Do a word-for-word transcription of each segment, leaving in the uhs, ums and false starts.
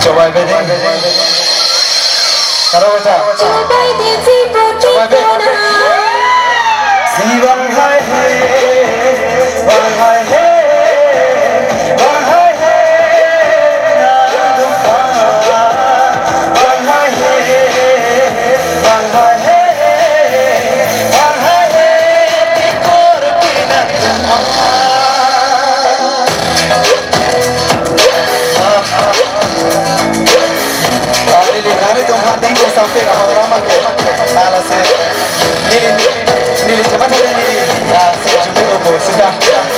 Chobai bede. Karo beta. Chobai bede. Chobai bede. Sibang hai he, bang hai he, bang hai he, na dum bang, bang hai he, bang hai he, bang hai he, tikor pinang dum. Ah, neli, nelitum ha ding ko sampai ke Haorama ke. Ah, lasi neli, neli cepat saja neli, ah, si jumpa ko sudah.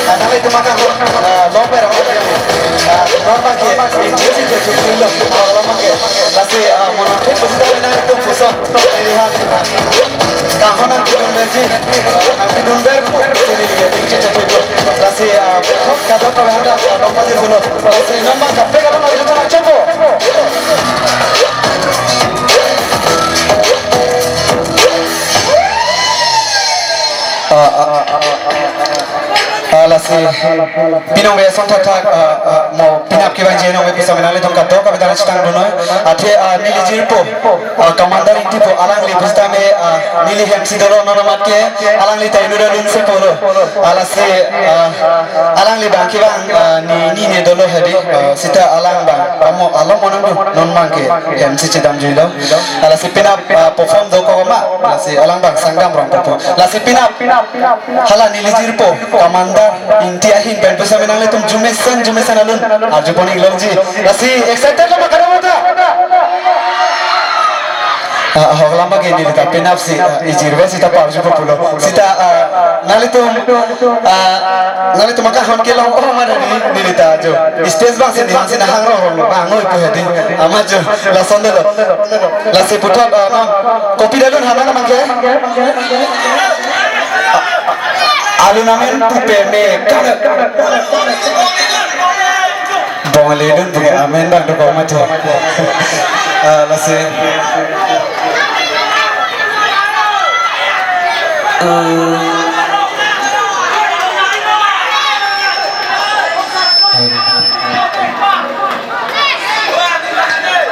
Ah, nanglitum makan, ah, long ber, ah, normal ke, eh, jisi ke jumpa lo, Haorama ke. Lasi, ah, mono ke pusita nelitum puson, neli ha. Kahonan kedun berji, ah, kedun ber, sini dia tinggi cecet itu. Lasi, ah, kadokave hada, ah, nomor di pulo. Lasi nomor kape kalau mau itu coba. Ah, ah, ah, ah, ah, ah, lasi pinong ve son thak thak, ah, ah, mo pinap kevangji nong ve pusitame nanglitum kadokave ta chetang dunnoi. Athe, ah, neli jirpo, ah, Commander Ingtipo alangli pusitame, ah, neli hemsi dolo non amat ke alangli ta inut alun si pulo. Ah, lasi, ah, alangli bang kevang, ah, ni, ni ne dolo hedi, ah, sita alang bang, amo along monang du, non bang ke hemsi chedamjuilo. Ah, lasi pinap, ah, perform dokok ma, lasi alang bang Sangdam Rongpo pu. Lasi pinap, hala neli jirpo, Commander Ingti ahin pen pusitame nanglitum jumesen, jumesen alun arjupon-ik longji. Lasi excited lo ma, karo beta? Ah, ahok lama ke neli ta pinap si, ah, ijirve sita parjupo pulo. Sita, ah, nanglitum, ah, nanglitum makan hon kelong, oh, mana ni, neli ta jo. Stage bang si ni, bang si nahang rong rong, bang ngoi pu hedi. Amat jo, lason dolo. Lasi puthot, ah, non. Kopi dalun hana na mangke? Alun amen pupe me kana. Bongali dun puke amen bang dokok ma tho. Ah, lasi. Eh,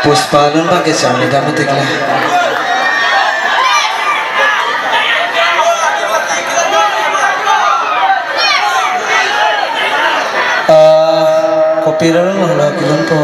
Puspa alun bang kecham ni dam tik la. Eh, kopi alun lo, lo kelun po.